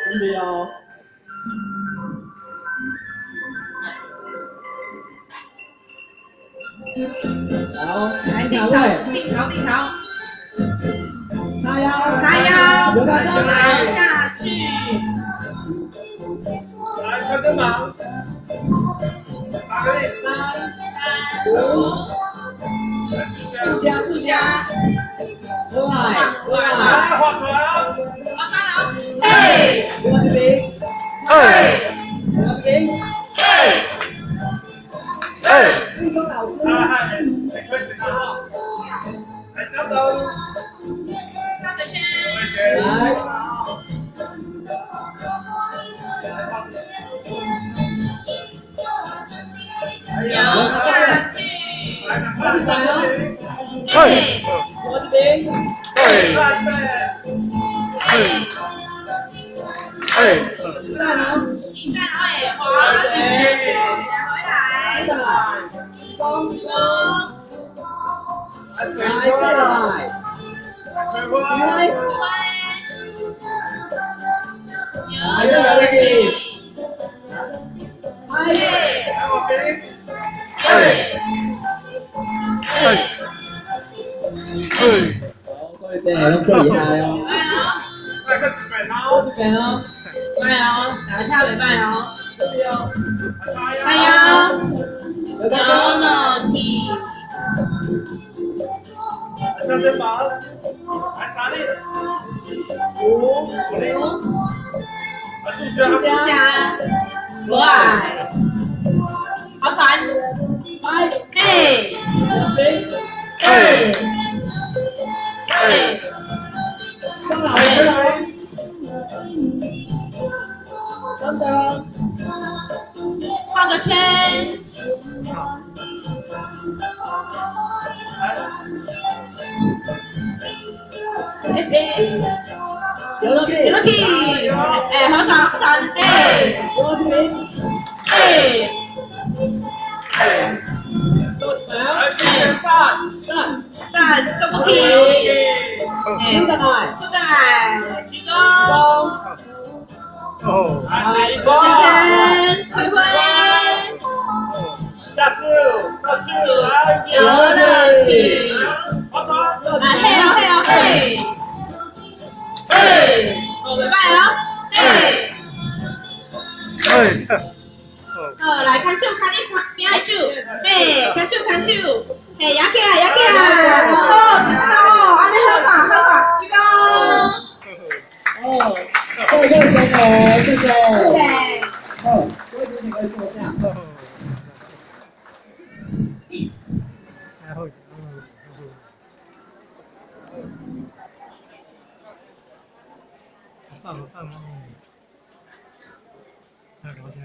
準備哦。好，來定頭，定頭，定頭。叉腰，叉腰，有搖下去。來，小肩膀。打個力。三、五、四下，四下。好來，好來。來，划船。划船了。嘿。右這邊。嘿。右這邊。嘿。嘿。志忠老師。來，江總。繞個圈。來。搖下去。開始轉哦。嘿。左這邊。嘿。嘿。嘿。讚哦。停站會滑。回來。弓。來，下來。來。來，來，來，來。嘿。嘿。嘿。好，各位攏足厲害哦。來，搁一遍哦。一遍哦。歹哦，大家跳袂歹哦。準備哦。叉腰。搖落去。小肩膀，來打力。五。五。來，樹下。樹下。來。划船。來。嘿。兩邊。嘿。嘿。張老師。等等。畫個圈。嘿嘿。搖落去。搖落去。哎，划船，划船，嘿。左這邊。嘿。嘿。來，站。站。站，收過去。收上來。收上來，鞠躬。哦。來，圈圈，揮揮。下去，下去，來。搖落去。划船。啊，嘿哦，嘿哦，嘿。嘿。哦，袂歹哦，嘿。嘿。好，來，牽手，牽你邊的手，嘿，牽手，牽手，嘿，舉起來，舉起來，好，聽得到哦，按呢好看，好看，鞠躬。哦，各位同學，謝謝。謝謝。好，各位請可以坐下。放放放，那聊天。